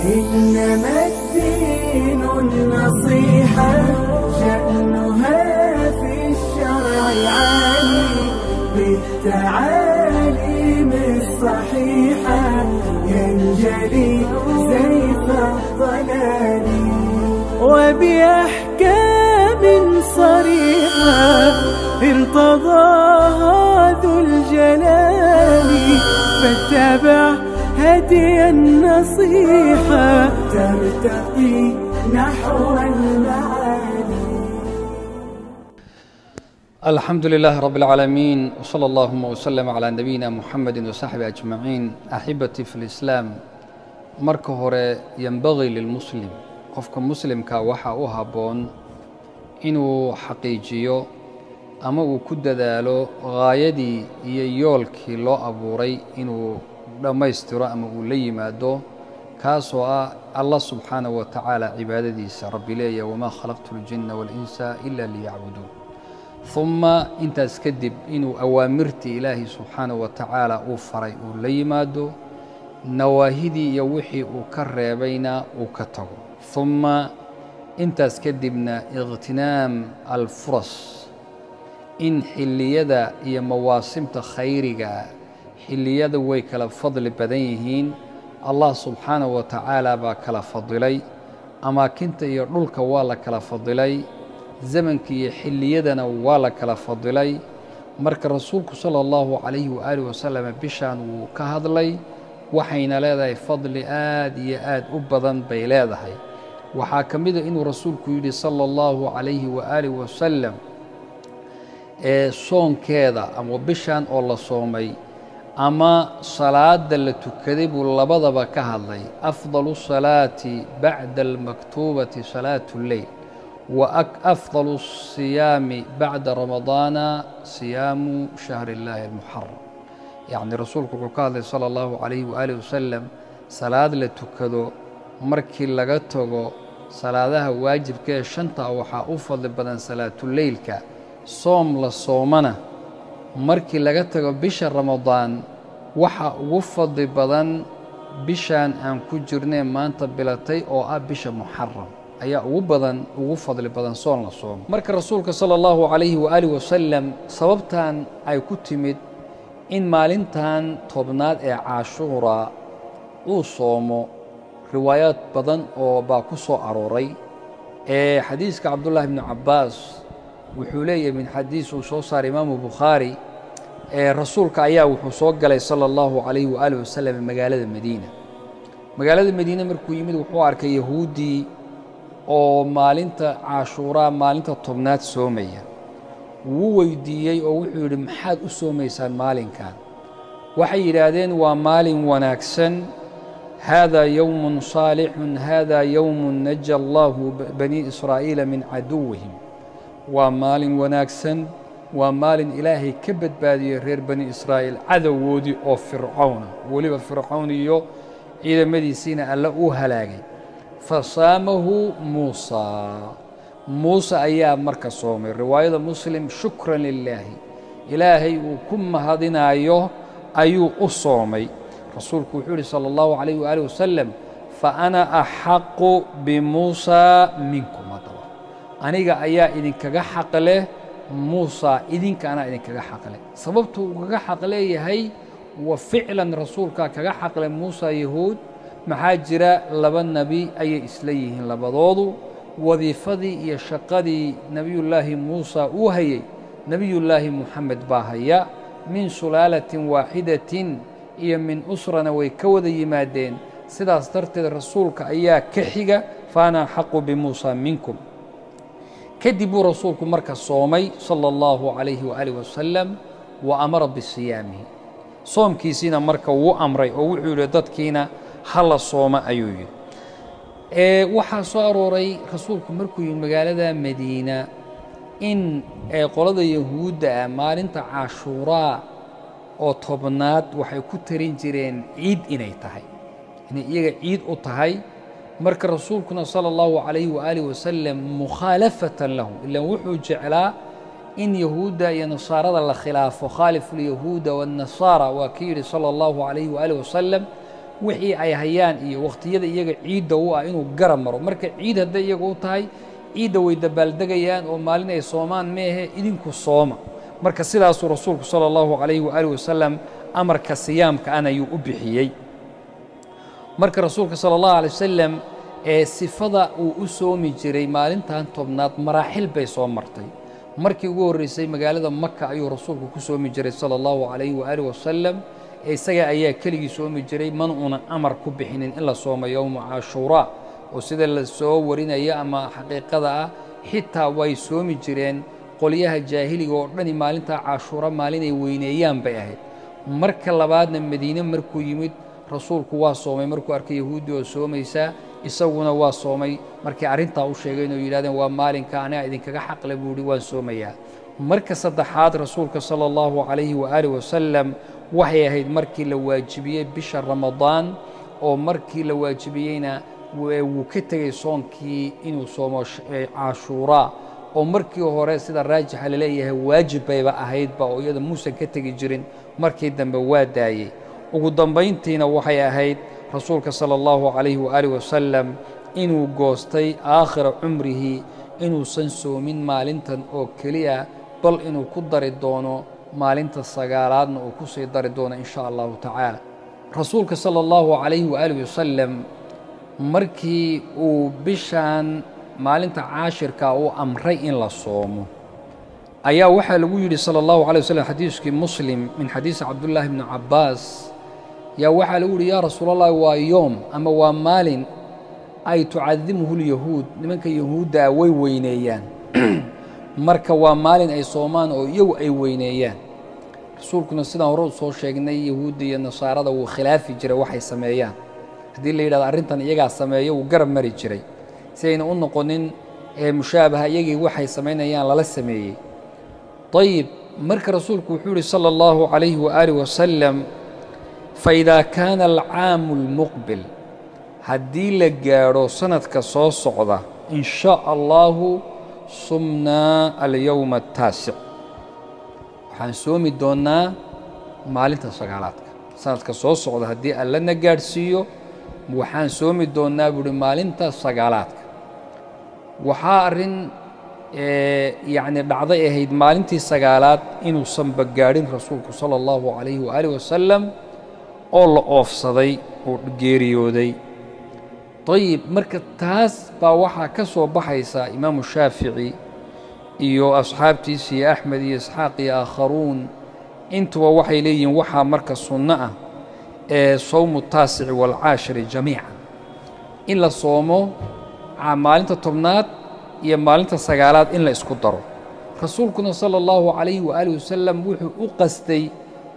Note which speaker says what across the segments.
Speaker 1: إنما الدين النصيحة شأنها في الشرع عالي بالتعاليم الصحيحة ينجلي سيف الضلال وبأحكام صريحة ارتضاها ذو الجلال فاتبع هدي النصيحة ترتقي نحو المعالي.
Speaker 2: الحمد لله رب العالمين، وصلى اللهم وسلم على نبينا محمد وصحبه أجمعين. أحبتي في الإسلام، marka hore ينبغي للمسلم, qofka muslimka waxa u habboon inuu xaqiijiyo ama uu ku dadaalo gaayadii iyo yoolkii loo abuuray inuu dhammaystiro ama uu la yimaado, kaasoo ah Allah subxaanahu wa tacaala cibaadadiisa. Rabbi leeya: وما خلقت الجن والإنس إلا ليعبدون. Uma intaas kadib inuu awaamirtii Ilaahay subxaanahu wa tacaala uu faray uu la yimaado, nawaahidii iyo wixii uu ka reebayna uu ka tago. Uma intaas kadibna اغتنام الفرص, in xilliyada iyo mawaasimta khayriga, xilliyada way kala fadli badan yihiin, Allah subxaanahu wa tacaala baa kala fadilay, amaakinta iyo dhulka waa la kala fadilay, zamanka iyo xilliyadana waa la kala fadilay. Marka Rasuulku sala Allahu calayhi waaalih wasalam bishaan wuu ka hadlay, waxayna leedahay fadli aad iyo aad u badan bay leedahay. Waxaa ka mida inuu Rasuulku yidhi sala Allahu calayhi waaalih wasalam ee soonkeeda ama bishan oo la soomay ama salaada la tukaday buu labadaba ka hadlay: أفضل الصلاة بعد المكتوبة صلاة الليل، وأفضل الصيام بعد رمضان صيام شهر الله المحرم. Yacni Rasuulku wuxuu ka hadlay sala Allahu calayhi waaalih wasalam salaad la tukado markii laga tago salaadaha waajibka ee shanta waxaa u fadli badan salaatuleylka. Soom la soomana markii laga tago bisha Ramadaan waxa ugu fadli badan bishaan aan ku jirnee maanta bilatay oo ah bisha Muxaram ayaa ugu badan, ugu fadli badan soon la soomo. Marka Rasuulka sala Allahu calayhi waaalih wasalam sababtan ay ku timid in maalintan 10aad ee Caashuura uu soomo, riwaayaad badan oo baa ku soo arooray. Ee xadiiska Cabdullaahi bnu Cabbaas wuxuu leeyahay, min xadiis uu soo saaray Imaamu Bukhaari, ee Rasuulka ayaa wuxuu soo galay sala Allahu calayhi waaalih wasalam magaalada Madiina. Magaalada Madiine markuu yimid wuxuu arkay Yahuuddii oo maalinta Caashuuraa, maalinta 10aad soomaya. Wuu weydiiyey oo wuxuu yidhi: "Maxaad u soomaysaan maalinkan?" Waxay yidhaahdeen: "Waa maalin wanaagsan, هذا يوم صالح، هذا يوم نجى الله بني إسرائيل من عدوهم." Waa maalin wanaagsan, waa maalin Ilaahay ka badbaadiyey reer Bani Israa'iil cadowgoodii oo Fircawna, weliba Fircawn iyo ciidamadiisiina Alle uu halaagay. فصامه موسى, Muuse ayaa marka soomay. Riwaayada Muslim شكرا لله, Ilaahay uu ku mahadinaayo ayuu u soomay. Rasuulku wuxuu yihi sala Allahu calayh waaalih wasalam: "فأنا أحق بموسى منكم." Haddaba aniga ayaa idinkaga xaq leh Muusa, idinka anaa idinkaga xaq leh. Sababtuu ugaga xaq leeyahay wa ficlan Rasuulkaa kaga xaqleh Muusa Yahuud. Maxaa jira? Laba nebi ayay isla yihiin labadoodu. Wadiifadii iyo shaqadii Nebiyullaahi Muusa uu hayey Nebiyullaahi Muxamed baa haya. من سلالة واحدة iyo من أسرة na way ka wada yimaadeen. Sidaas darteed Rasuulka ayaa ka xiga. "فأنا أحق بموسى منكم." Kadib buu Rasuulku marka soomay sala Allahu calayhi waaalih wasalam وأمر بصيامه. Soomkiisiina marka wuu amray oo wuxuu yidhi: "Dadkiina hala sooma," ayuu yidhi. Waxaa soo arooray Rasuulku markuu yimi magaalada Madiina in qolada Yahuudda ah maalinta Caashuuraa oo 10aad waxay ku tarin jireen ciid inay tahay, inay iyaga ciid u tahay. Marka Rasuulkuna sala Allahu calayhi waaalih wasalam مخالفة له, ilan wuxuu jeclaa in Yahuudda iyo Nasaarada la khilaafo. "خالفوا اليهود والنصارى" waa kii yidhi sala Allahu calayhi waaalih wasalam. Wixii ay hayaan iyo wakhtiyada iyaga ciidda u ah inuu garab maro. Marka ciid hadday iyaga u tahay, ciidda way dabaaldegayaan oo maalin ay soomaan meehe, idinku sooma. Marka sidaasuu rasuulku sala allahu calayhi waaalih wasalam amarka siyaamka an ayuu u bixiyey. Marka rasuulka sala allahu alay wasalam ee sifada uu u soomi jiray maalintan 10aad maraaxil bay soo martay. Markii ugu horreysay magaalada Maka ayuu rasuulku ku soomi jiray sala allahu calayhi waaalih wasalam, isaga ayaa keligii soomi jiray, mana una amar ku bixinin in la soomo yowma Caashuuraa. Oo sida la soo warinaya ama xaqiiqada ah, xitaa way soomi jireen qolyaha jaahiliga oo dhani, maalintaa Caashuura maalinay weyneeyaan bay ahayd. Marka labaadna Madiine markuu yimid rasuulku waa soomay. Markuu arkay Yahuuddi oo soomaysaa, isaguna waa soomay. Markay arrintaa u sheegeen oo yidhahdeen waa maalinka aniga idinkaga xaqle, buu yidhi waan soomayaa. Marka saddexaad rasuulka sala allahu calayhi waaalih wasalam waxay ahayd markii la waajibiyey bisha Ramadaan, oo markii la waajibiyeyna wuu ka tegey soonkii inuu soomo Caashuuraa, oo markii hore sida raajixa laleeyahay waajib bayba ahaydba oo iyada muusan ka tegi jirin, markii dambe waa daayey. Ugu dambayntiina waxay ahayd rasuulka sala allahu calayhi waaalih wasalam inuu goostay aakhira cumrihi inuusan soomin maalintan oo keliya, bal inuu ku dari doono maalinta sagaalaadna uu ku sii dari doono in sha allahu tacaala. Rasuulka sala allahu calayhi waaalih wasalam markii uu bishaan maalinta caashirka uu amray in la soomo ayaa waxaa lagu yidhi sala allahu alay waslm, xadiiskii Muslim min xadiisi Cabdullaahi bni Cabbaas, yaa waxaa lagu yidhi: yaa Rasuulallahi, waa yoom ama waa maalin ay tucadimuhu lyahuud, nimanka yahuudda ah way weyneeyaan, marka waa maalin ay soomaan oo iyagu ay weyneeyaan. Rasuulkuna sidaan hore u soo sheegnay yahuudda iyo nasaarada wuu khilaafi jiray waxay sameeyaan. Haddii la yidhahdo arrintan iyagaa sameeyo, wuu garab mari jiray si ayna u noqonin mushaabaha iyagii waxay samaynayaan lala sameeyey. Ayib, marka rasuulku wuxuu yihi sala allahu calayhi waaalih wasalam: faidaa kaana alcaamu almuqbil, haddii la gaadho sanadka soo socda, in shaa allahu sumnaa alyowma ataasic, waxaan soomi doonnaa maalinta sagaalaadka. Sanadka soo socda haddii Allana gaadhsiiyo waxaan soomi doonnaa, buuhi, maalinta sagaalaadka. Waxaa arrin yacni dhacday ahayd maalintii sagaalaad inuusanba gaadhin rasuulku sala allahu calayhi waaalih wasalam oo la oofsaday oo geeriyooday. Ayib, marka taas baa waxaa ka soo baxaysa Imaamu Shaafici iyo asxaabtiisa iyo Axmed iyo Isxaaq iyo aakharuun intuba waxay leeyihiin waxaa marka sunno ah ee sawmu taasici waalcaashiri jamiican, in la soomo maalinta 10aad iyo maalinta sagaalaad in la isku daro. Rasuulkuna sala allahu calayhi waaalih wasalam wuxuu u qastay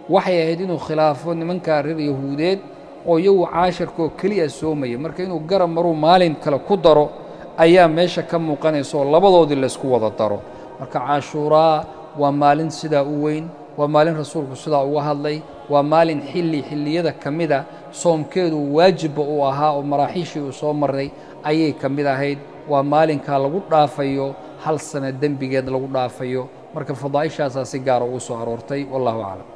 Speaker 2: waxay ahayd inuu khilaafo nimanka reer yahuudeed oo iyagu caashirkaoo keliya soomaya. Marka inuu garab maruu maalin kale ku daro ayaa meesha ka muuqanaysa oo labadoodii laysku wada daro. Marka Caashuuraa waa maalin sidaa u weyn, waa maalin rasuulku sidaa uga hadlay, waa maalin xilli xilliyada ka mida soomkeedu waajibba uu ahaa oo maraaxiishii uu soo maray ayay ka mid ahayd. Waa maalinkaa lagu dhaafayo hal sano dembigeed lagu dhaafayo. Marka fadaa'ishaasaa si gaara ugu soo aroortay. Wallahu aclam.